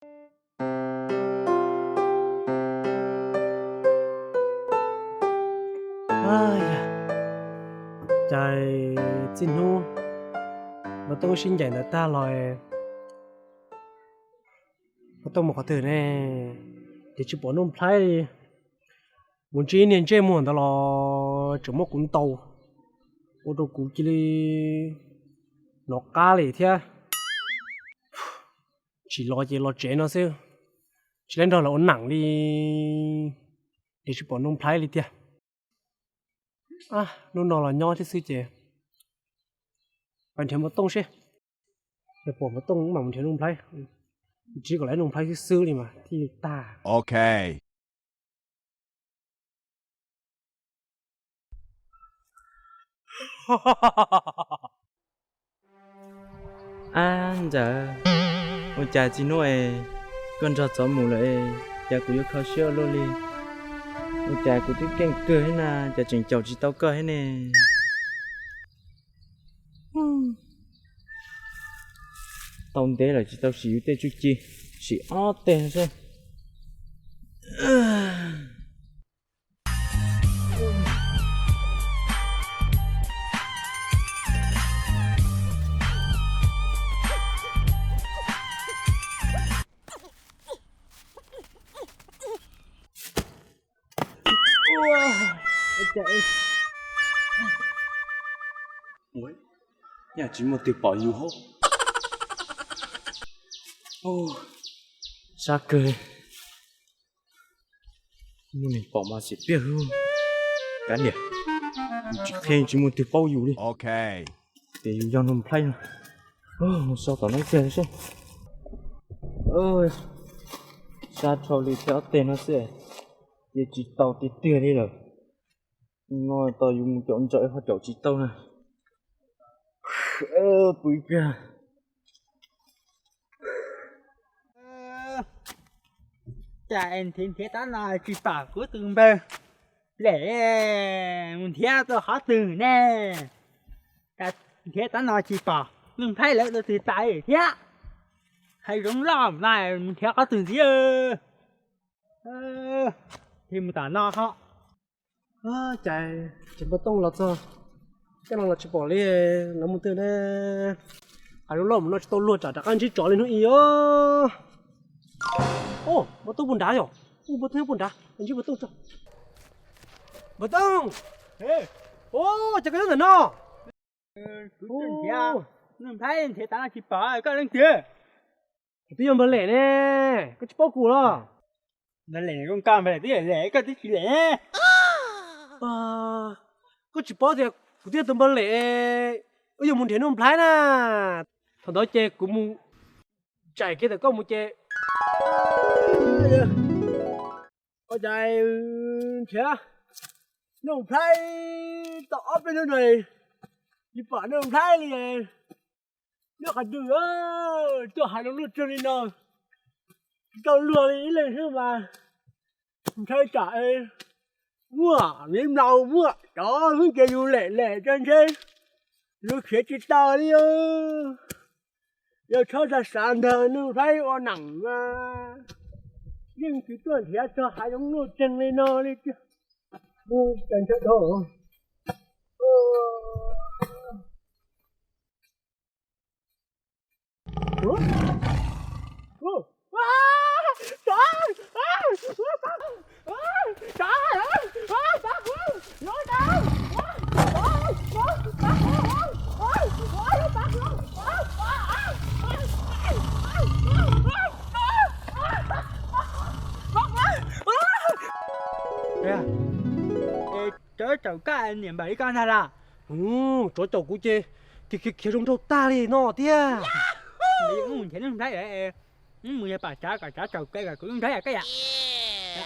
Cas txij hnub Npawg Tooj sib ncaim ntawd tag los, Npawg Tooj mus qhov twg ne? Ces tsis pom Nuj Nplhaib li. Mus ntsib niag ntsej muag ntawd los tseem muab kuv ntaus, ua rau kuv cia li nov qab li thiab. Tsis los ces los tsev no xwb, tsis lawv nrog lawv ua neej li, ces tsis pom Nuj Nplhaib li tiag. Hnub no los nyob thiab xwb ces pais nrhiav Npawg Tooj seb, yog pom Npawg Tooj mam mus nrhiav Nuj Nplhaib. Ntsib kom lawv Nuj Nplhaib xwb xwb li mas thiaj li tag. Ok. Ab ntxawm, ua cas txij hnub es koj nrog Txov mus lawm es cas kuv yuav kho siab ua luaj li? Ua cas kuv twb keej kawg thiab na, cas tseem caum tsis tau koj thiab ne? Tau ntev lawm tsis tau sim yus tej tsuj ci, sim ob teg xwb. Yam tsis muaj twg pom yus hauv. Sab kawg, muaj neeg pom mas xiam piaj hwb. Kav liam, yus tsis qhia tsis muaj twg paub yus li. Ces yus yog Nuj Nplhaib no, mus so tom no kiag seb. Sab dhau li thiab ob teg no xwb, ces tsis tau tiag tiag li lawm. No tau yus mus caum ntsaum ho caum tsis tau na. Pw ib pliag. Cas nrhiav nrhiav tab no tsis pom kuv tus npawg Lem, mus nrhiav tau qhov twg ne? Nrhiav tab no tsis pom Nuj Nplhaib lawv tus twg tas thiab. Hav zoov loj mas mus nrhiav qhov twg ntxiv. Thiaj mus tom no ho. Cas tseem Npawg Tooj los txog, tej no los tsis pom li, lawv mus twg ne? Hav zoov loj mus no tsis tau luag tsam rov qab ntsib tsov li hnub ib os. Npawg Tooj puas nrad yom? Npawg Tooj puas nrad, ntsib Npawg Tooj tso. Npawg Tooj, cas koj nyob ntawm no? Kuv tuaj nrhiav Nuj Nplhaib nrhiav tas no tsis pom koj leej twg. Kuv twb yog Npawg Lem ne, koj tsis paub kuv los? Npawg Lem zoo nkauj, Npawg Lem twb yog Lem, koj twb tsis Lem. Koj tsis paub tias kuv twb yog tus Npawg Lem, wb yuav mus nrhiav Nuj Nplhaib na. Thaum ntawd ces kuv mus tsaim kiag ntawm koj mus ces, ua cas nrhiav Nuj Nplhaib tau ob peb hnub no tsis pom Nuj Nplhaib li. Nyob qhov twg tuaj hav zoov luaj tsawg li no, tsis tau luag li ib leeg xwb mas. Ntshai tsam muaj viv nplaus muaj tsov xwb ces yus lem lem tso ntshe yus khiav tsis tau li. Yog txhob xav xav ntag, Nuj Nplhaib ua neej mas yeej tsis tuaj nrhiav txog hav zoov luaj tsawg li no li tiag. Cas ntshaw dhau. Tsov caum koj niam npaum li koj ntag las? Tsov caum kuv ces khiav khiav khiav zoo nraug tag li no tiag. Mus nrhiav Nuj Nplhaib, mus yog pom tsav kom tsav caum koj, kuv Nuj Nplhaib koj yam.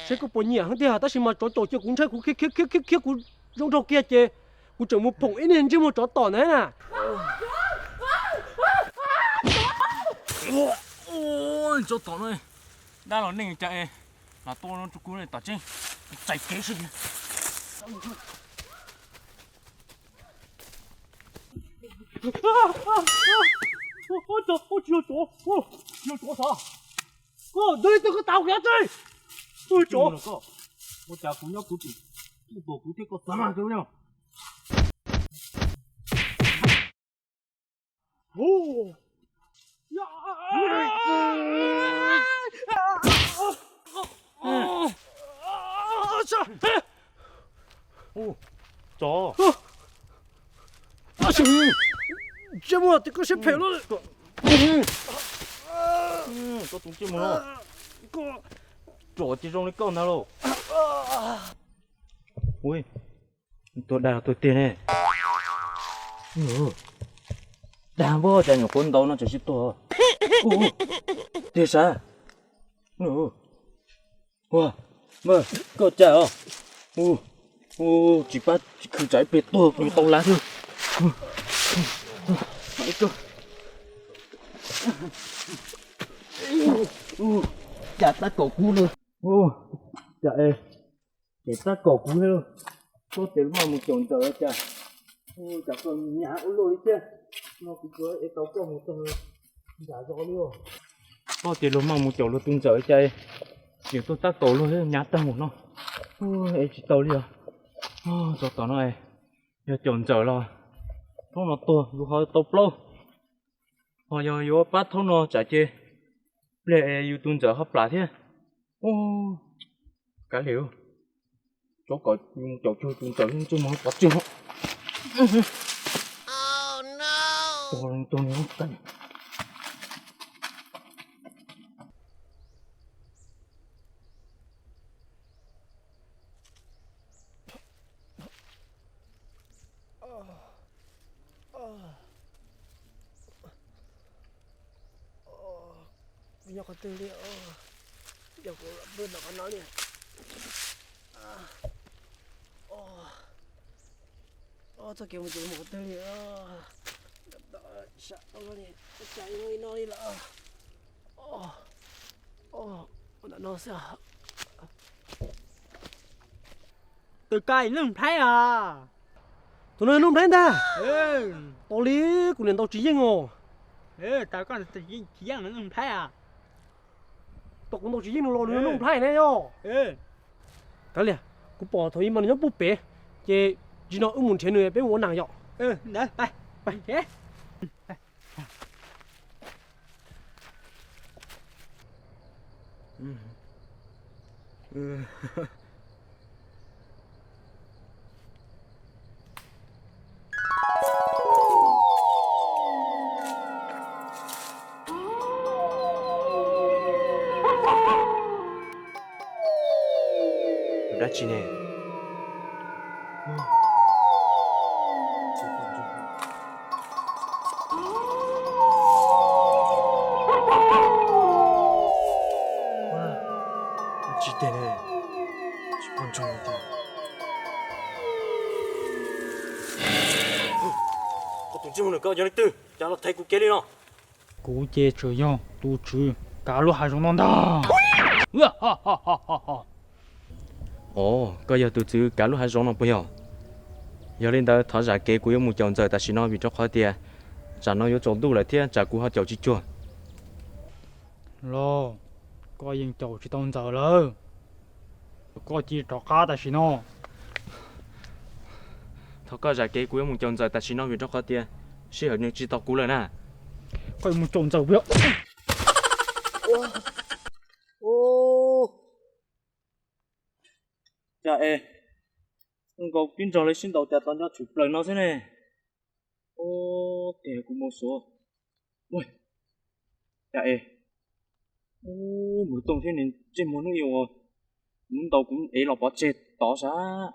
Seb koj puas nyiam heev tiag, tab sis mas tsov caum ces kuv ntshai kuv khiav khiav khiav khiav khiav kuv zoo nraug kiag ces kuv tseem mus phoom ib niag ntsej muag tsov tom ntag na. Tsov tom no, dab los neej cas es los tuaj no rau kuv tom tseeb, txais kev seb. Tsis yog tsov, tsis yog tsov sav. Koj ntawd twg koj tau kiag tsi. Ua cas kuv nyob kuv tim, tuaj tua kuv thiab koj txav mas kawg li. Tsov. Ntsej muag tias koj siab phem lawm. Koj tus ntsej muag no, tsov tsis zoo li koj ntag lauj. Ui, tuag dag tuag tiag ne. Dag npog cas nyuam qhuav ntaus no tseem sib tuag. Tiag sav. Ua, koj cas os. Tsis pab tsis khwv tsam ib pliag tuag kuv yuav tau lav thiab. Cas tab kaum kuv no. Cas es, ces tab kaum kuv thiab. Koj tias maj mus caum ntxawm cas, cas koj nyav ua luaj li thiab. No kuv tsuas es tau koj mus txog nram zos li os. Koj tias luag maj mus caum luag tus ntxawm cas, tseem tuaj tab kaum luag thiab nyav tag mus no. Es tsis tau li os. Txog tom no es yog caum ntxawm los thaub no tuag yus ho tau plaub, ho yog yuav pab thaub no tsam ces pliag es yus tus ntxawm ho plam thiab. Kav liam, tsuav kom yus mus caum cuag tus ntxawm ntsej muag pov tseg. Kuv nyob qhov twg li? Yog kuv pw nram qhov no li. Txoj kev mus ces mus qhov twg li? Sam li, ua cas ib no li lawm? Ua ntawm no xwb. Tus ko Nuj Nplhaib os. Tus no Nuj Nplhaib ntag. Tau li, kuv niam ntaus tsis yeej os. Tsis yeej Nuj Nplhaib os. Tau kuv ntaus tsis yeej nws los nws Nuj Nplhaib ne yog. Kav liam, kuv pom thaum ub mas nws nyob puag pem, ces tsis no wb mus nrhiav nws peb mus ua neej yom. Dab tsi ne? Tsis teg ne, tsis pom ntsoog li tiag. Koj tus ntsej muag nws koj yog leej twg cas los thaiv kuv kev li no? Kuv ces tseem yog tus tswv kav lub hav zoov no ntag. Os, koj yog tus tswv kav lub hav zoov no puas yog? Yog li ntawd thov zam kev kuv yuav mus caum ntxawm tam sim no vim rau qhov tias tsam no yuav tsaus ntuj lawm thiab tsam kuv ho caum tsis cuag. Los, koj yeej caum tsis tau ntxawm lawm. Koj cia rov qab tam sim no. Thov koj zam kev kuv yuav mus caum ntxawm tam sim no vim rau qhov tias sij hawm nws tsis tos kuv lawm na. Koj yuav mus caum ntxawm puas yog? Cas es zoo nkaus pib nrog lawv sib ntaus cas tau nco tshwm plaws no xwb ne. Tiag kuv mus suav. Cas es, ub, npawg Tooj thiab nws ntsej muag hnub ib uas kuv ntaus kuv ev los pov tseg tod sas.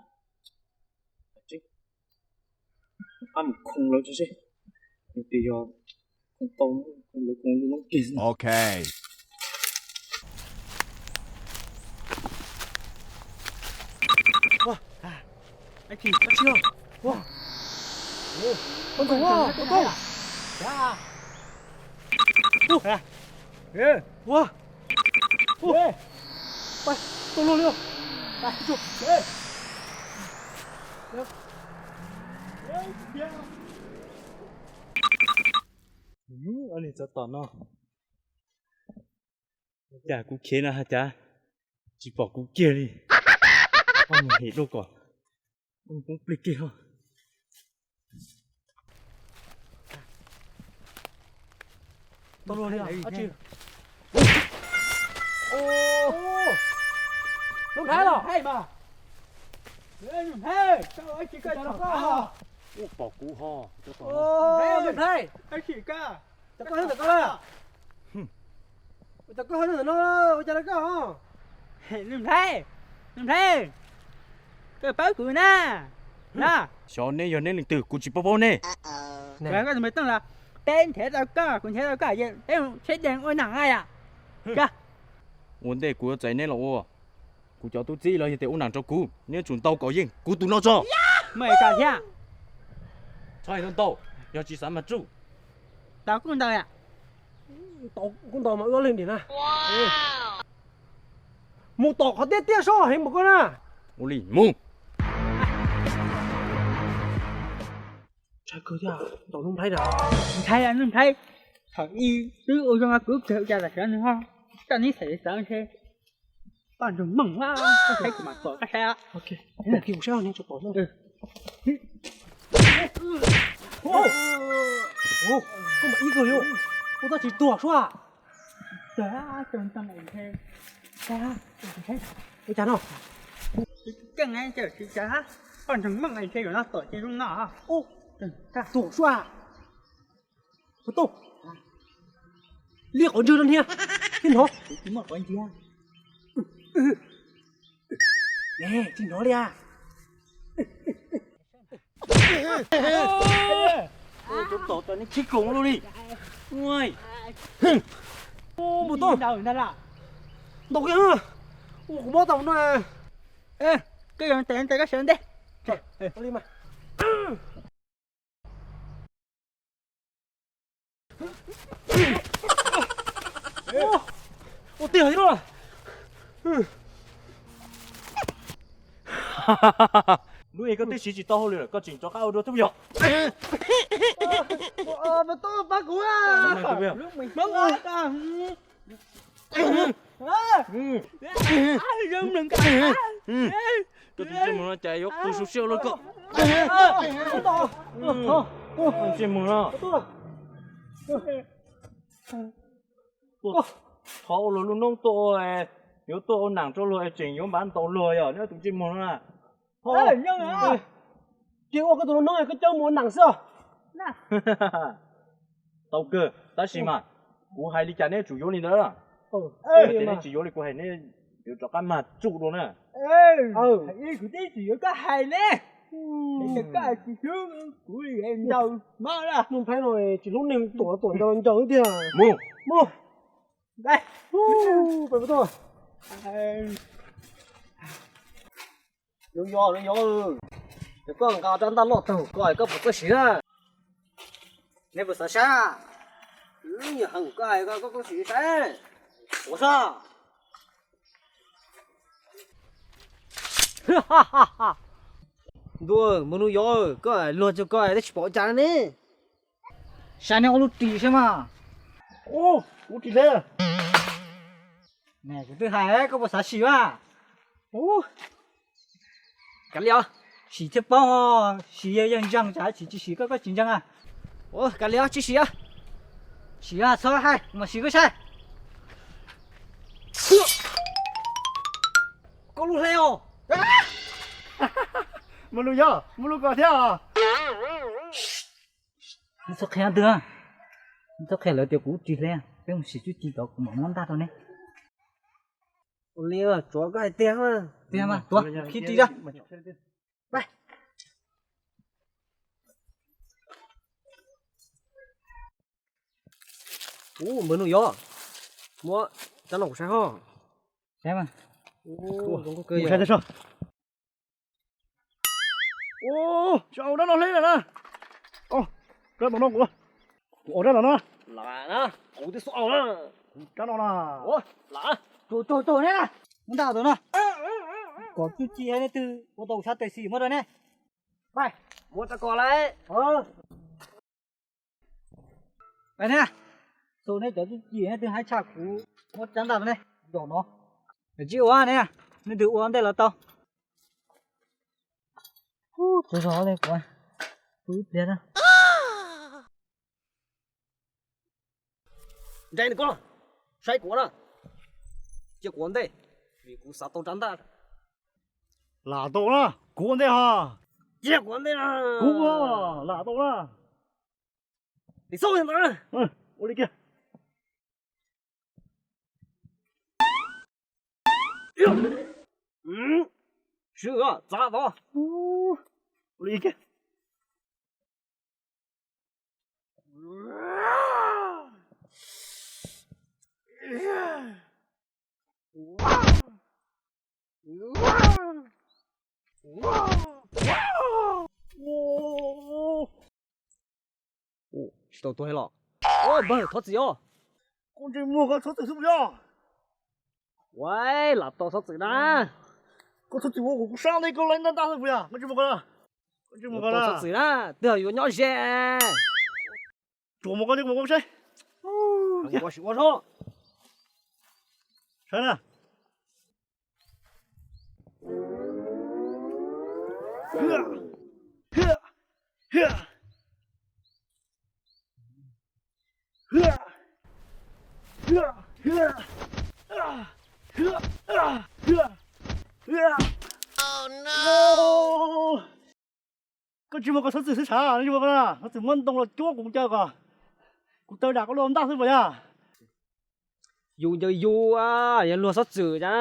Qab mus khoo lawv tso seb, tias yog khoo tau, khoo lawv khoo lub noob kiag xwb. Ua, ua, ua, pais, tau luag li. Ua li txog tom no. Cas kuv khiav no has cas tsis pom kuv kiag li. Mus hem dua kom poob plig kiag ho. Tau luag li os. Lub nplhaib los. Ua pom kuv ho. Lub nplhaib. Cov koj hnub ntawm koj na. Cov koj hnub ntawm no ua cas koj. Lub nplhaib, lub nplhaib, koj paub kuv na. Xyov neb yog neb leej twg kuv tsis paub paub neb. Peb nrhiav tau koj, kuv nrhiav tau koj, peb tsheb dees ua nam yom. Ua ntej kuv yuav txais neb los ua, kuv cov tub txib los yog tias ua nam rau kuv, neb tsum ntaus kom yeej kuv tus no tso. Txhob hais ntau ntau, yog tsis xav mas tsuj. Tau kuj ntaus mas wb ob leeg dim na. Mus tom qhov tiaj tiaj soj heev npaum koj na. Ua li mus. Ntshai kawg thiab, ntaus lub nplhaib na. Ntshai lub nplhaib, thaum ub twb ua zoo kuv kawg ua cas tam sim no nws ho coj neb xav xav ntshe. Koj nrog mooj, koj saib kuv mam tom koj saib. Kuv saib neb tsis pom no. Koj mam ib kawg li, ua tab tsis tuag suab. Ua cas no? Koj nrog mooj ntshe yuav no tom ces zoo no. Tuag suab. Ua tau. Liab qhov ntswg no thiab. Tsis hnov. Tsis hnov li a. Tus tom tau neb khib koom luaj li. Mus tau. Ntaus kiag. Ua kuv mob tau no. Koj yuav tes tes koj sawv ntej. Ua tiag thiab. Lub e koj twb siv tsis tau hauj lwm lawm, koj tseem rov qab ua dua tub yog. Pab kuv. Koj tus ntsej muag no cas yuav qw su siab ua luaj koj. Ntsej muag no. Tuaj thov ua luag lub noob tuaj, yuav tuaj ua nam rau luag es tseem yuav npav ntaus luag yog neb tus ntsej muag no na. Ces ua koj tus lub noob koj coj mus ua nam xwb. Tau kawg, tab sis mas kuv hais li cas neb tsum yuav li ntawd. Ces neb tsis yuav li kuv hais neb yuav rov qab mag tsuj dua na. Kuv twb tsis yuav koj hais ne. Koj tsis hlub kuv li ntaus mob lawm. Lub nplhaib no tsis hlub neeg, tuam tuam ncaws ncaws tiag. Mus. Mus. Peb tuaj. Lub yos, lub yos, koj nqa rab ntaj loj tag koj, koj puas txawj siv na? Neb puas xav saib? Nyiam heev koj hais koj, koj txawj siv saib. Ua sab. Ntuj, npawg Nuj Yos, koj luag cuag koj twb tsis pom ua cas ne. Saib neb ob lub ris saib mas. Ub, kuv ris hle. Kuv twb hais koj puas xav sim mas. Kav liam, sim thiaj paub, sim yog yawg ntseeg, tsam sim tsis sim koj, koj tsis ntseeg a. Kav liam, tsis sim. Sim txhob hais, kuv mam sim koj saib. Koj lub hle os. Mus lus yog, mus lus kom thiab os. Neb txhob qhia twg, neb txhob qhia lawv tias kuv ris hle, peb mus sim twb ci tod kuv mam muab ntaj rau neb. Ua li tsuav koj hais tiag. Tiag mas, tuav, khib ris ra. Ub, npawg Nuj Yos, muab rab no kuv saib ho. Saib mas. Ub, zoo nkauj kawg yog. Ub, tsis au rab no hle lawm na. Koj tos no kuv, kuv au rab no na. Kuv twb xub au na. Rab no na. Tus tus tus ne, muab ntaj tus no. Kom txuj ci nej twg ua tau sab tes xis muab rau neb. Muab rab ko lauj. Tus neb cov txuj ci nej twg hais tshaj kuv, Muab tsab ntaj ne, zaum no. Tsis ua ne, nej twg ua ntej los tau. Tsaug zog li kuv, pw ib pliag na. Nraim nws koj, saib kuv na, cia kuv ua ntej, vim kuv xav tau rab ntaj. Lam tau na, kuv ua ntej ho. Cia kuv ua ntej na. Kuv ua, lam tau na. Tiv xauj ntawd. Ua li kiag. Swb, txav tod. Ua li kiag. Tsis tau tuag los. Npawg, thov txim os. Koj ntsej muag koj txhob txwm xwb puas yog? Ua, lam tau txhob txwm na. Koj txhob txwm ua kuv sab ntawd koj laib ntaj ntaj xwb puas yog? Koj ntsej muag koj, koj ntsej muag koj txhob txwm na, twb yog yuav nyob ze. Tsuas mus koj ntsej muag koj saib. Ua si ua so. Saib na. Koj tsis muaj koj txhob txwm xwb sav, tsis muaj koj na, txhob txwm muab ntoo los cuab kuv caw kom kuv taw dam koj luag ntaj xwb puas yog? Yus ncaws yus, yog luag txhob txwm cas.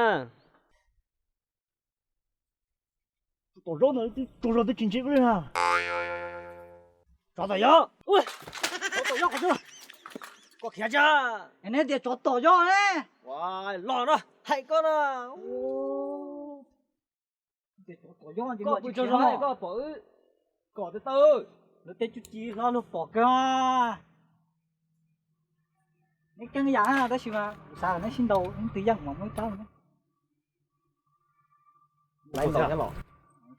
Tus tom zaub ntawd tsaug zog twb tsis ntse koj li na. Tsov tom yob. Tsov tom yob qhov twg? Koj khiav tsa. Neb tias tsov tom yob ne. Los no, hais koj na. Koj pw tsaug zog koj pom wb kom tawv tawv. Lawv tej tsuj ci hlob luag pom kawg. Neb keeb yam tab sis mas kuv xav kom neb sib ntaus, neb twg yeej mas muaj ib rab.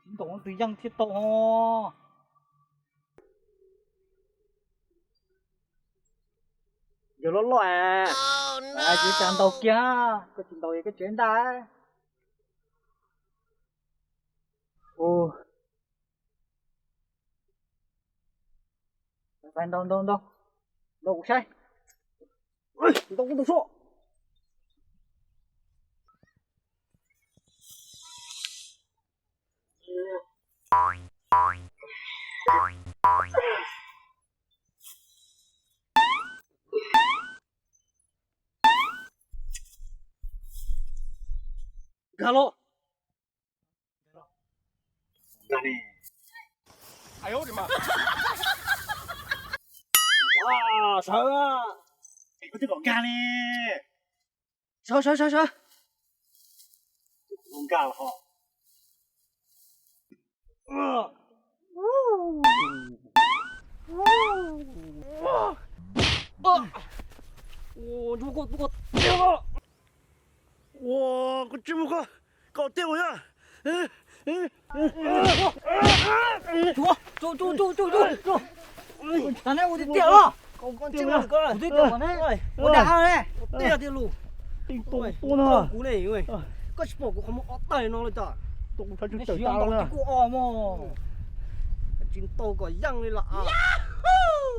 Sib ntaus twg yeej thiaj tau ho. Yog loj loj es kuv cas ntaus kiag, koj tsis ntaus koj tsev ntaj. Ntaus, ntaus, ntaus, ntaus kuv saib. Ntaus kuv ntaus soj. Nkag los. Sawv, koj twb kom nkag li. Sawv, sawv, sawv, sawv. Nkag los ho. Ua, koj tsis mus koj, koj tiag ua yog. Kuv twb tias ne, ua dag ne, kuv tsis pom kuv qhov muag ob tawg no li cas. Neb sib ntaus ces kuj o mog. Tsis ntaus kom yeej li los.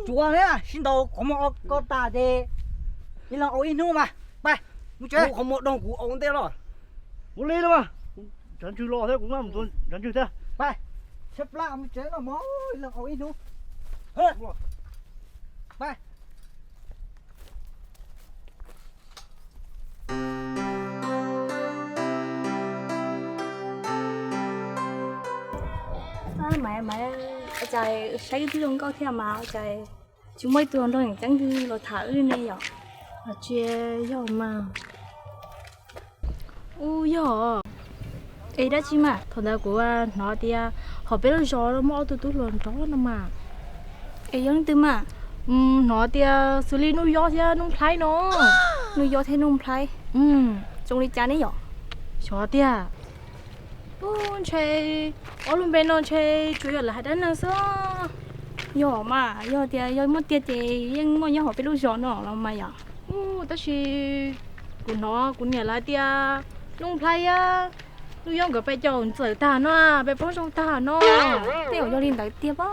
Tsuav ne, sib ntaus qhov muag o ko tas ces ib leeg au ib hnub mas. Pais mus tsev. Qhov muag doog kuv au ntej los. Ua li los mas, nrhav ntswg los thiab kuv mam mus nrhav ntswg thiab. Pais, tshaib plab mus tsev no mog, ib leeg au ib hnub. Pais. Maiv, Maiv, ua cas saib wb twb zoo nkauj thiab mas ua cas tsis muaj ib tug hluas nraug tseem ceeb twg los tham wb li ne yom? Tsis yog mas. Ub, yog. Es dab tsi mas? Thaum ntawd kuv hnov tias hauv peb lub zos muaj ob tug tub hluas nraug no mas. Es yog leej twg mas? Hnov tias xws li Nuj Yob thiab Nuj Nplhaib no. Nuj Yob thiab Nuj Nplhaib. Zoo li cas ne yom? Xyov tiag. Ub, ntshe ob lub npe no ntshe tsuas yog lawv hais dab neeg xwb. Yog mas, yog tias yog muaj tiag ces yeej muaj nyob hauv peb lub zos no los mas yom. Ub, tab sis Kuv hnov kuv niam lawv tias Nuj Nplhaib, Nuj Yob nkawd pais caum ntxawm tag no, pais poob zoo tag no. Tej zaum yog li ntawd tiag pob.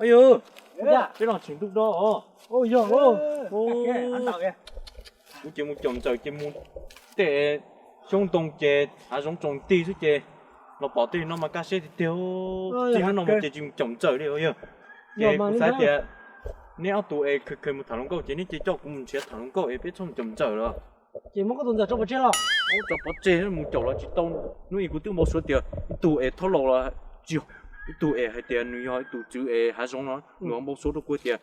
Yog, peb los tseem ntuj do os. Kuv ces mus caum ntxawm ces mus tej xyoob ntoo ces hav zoov tsaus nti xwb ces los pom tej no mas kaj siab tiag tiag. Txij hnub no mus ces tsis mus caum ntxawm li os yog. Ces kuv xav tias neb ob tug es kheev kheev mus tham hluas nkauj ces neb cia coj kuv mus nrhiav tham hluas nkauj es peb txhob mus caum ntxawm lawm. Ces muab koj tus ntxawm tso pov tseg los? Tso pov tseg, mus caum los tsis tau. Hnub ib kuv twb npau suav tias ib tug es thaub laus los tsis yog, ib tug es hais tias nws yog ib tus tswv es hav zoov no, nws ho npau suav rau kuv tias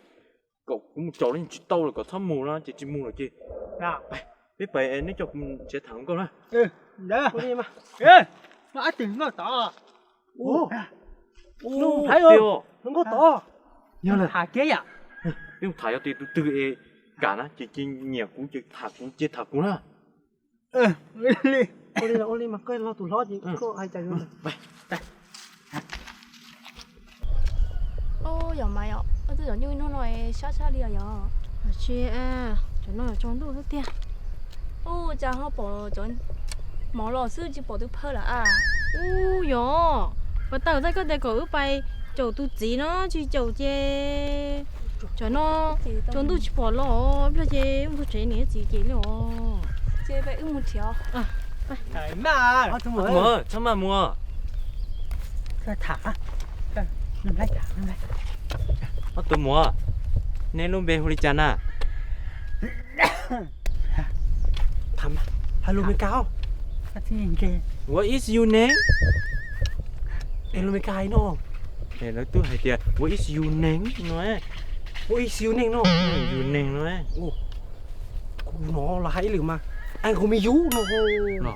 kom kuv mus caum los tsis tau lawm, kom txhob mus no ces tsis mus lawm ces peb pais, neb coj kuv mus nrhiav tham hluas nkauj na. Hluas nkauj tod, yog lawm. Peb mus tham yog tias tus twg es kam na ces cia nyiam kuv ces tham kuv, cia tham kuv na. Ua li mas koj los tus hlob ces koj hais cas. Yog mas yom, twb yog nyuj ib hnub no sab sab li os yom. Tsis, cov no yog tsaus ntuj xwb tiag. Ua cas ho pom cov mov los xwb tsis pom tus phawj lawm a? Ub yog, pas tawm txaij koj tias kom wb pais caum tus txiv no tsis caum ces cov no tsaus ntuj tsis pom los, ib pliag ces mus txog tsev niam txiv ces li os. Ces wb mus nrhiav. Txhob maj mus. Ob tug muam, nej lub npe hu li cas na? Hais lus Meskas. What is your name? Es lus Meskas hais no. Lawv twb hais tias what is your name no. What is your name no? Your name no. Kuv hnov los hais ib lwm mas, Uncle Miyu no.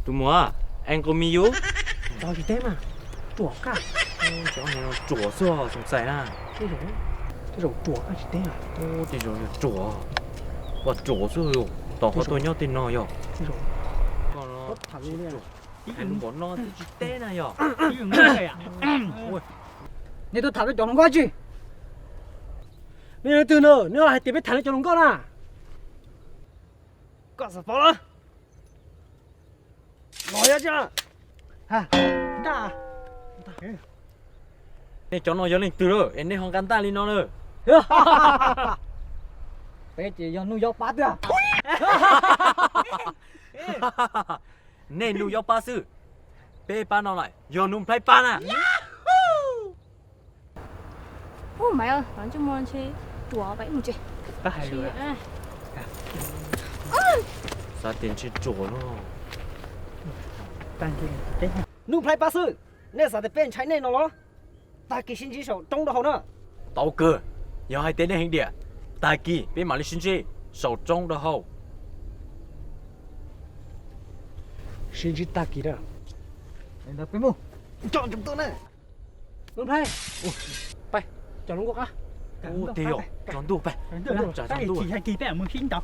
Tus muam, Uncle Miyu. Tsis teb mas, ruam kawg. Ruam xwb xoom xais na. Tej zaum ruam kawg tsis teb. Tej zaum yog ruam, ua ruam xwb, tom qhov tuaj nyob tej no yog. Hais lus npaum no twb tsis teb na yog. Nej tuaj tham peb cov hluas nkauj tsi? Nej leej twg na, nej hais tias peb tham nej cov hluas nkauj na? Koj xav paub lawm. Los yog tsi? Nej cov no yog leej twg lawm es nej ho nqa ntaj li no na? Peb ces yog Nuj Yob pab xwb. Nej Nuj Yob pab xwb, peb pab no lawm yog Nuj Nplhaib pab na. Ub, Maiv, ntsej muag ntshe ruam, peb mus tsev. Xav tias ntshe ruam no. Nuj Nplhaib pab xwb, nej xav tias peb ntshai nej no los? Tag kis sib ntsib saum roob rau hauv na. Tau kawg, yog hais tias nej heev diam, tag kis peb mam li sib ntsib saum roob rau hauv. Sib ntsib tag kis na. Peb mus. Nuj Nplhaib, peb cov hluas nkauj qab. Ub, tej zaum tsaus ntuj, peb tsaus ntuj.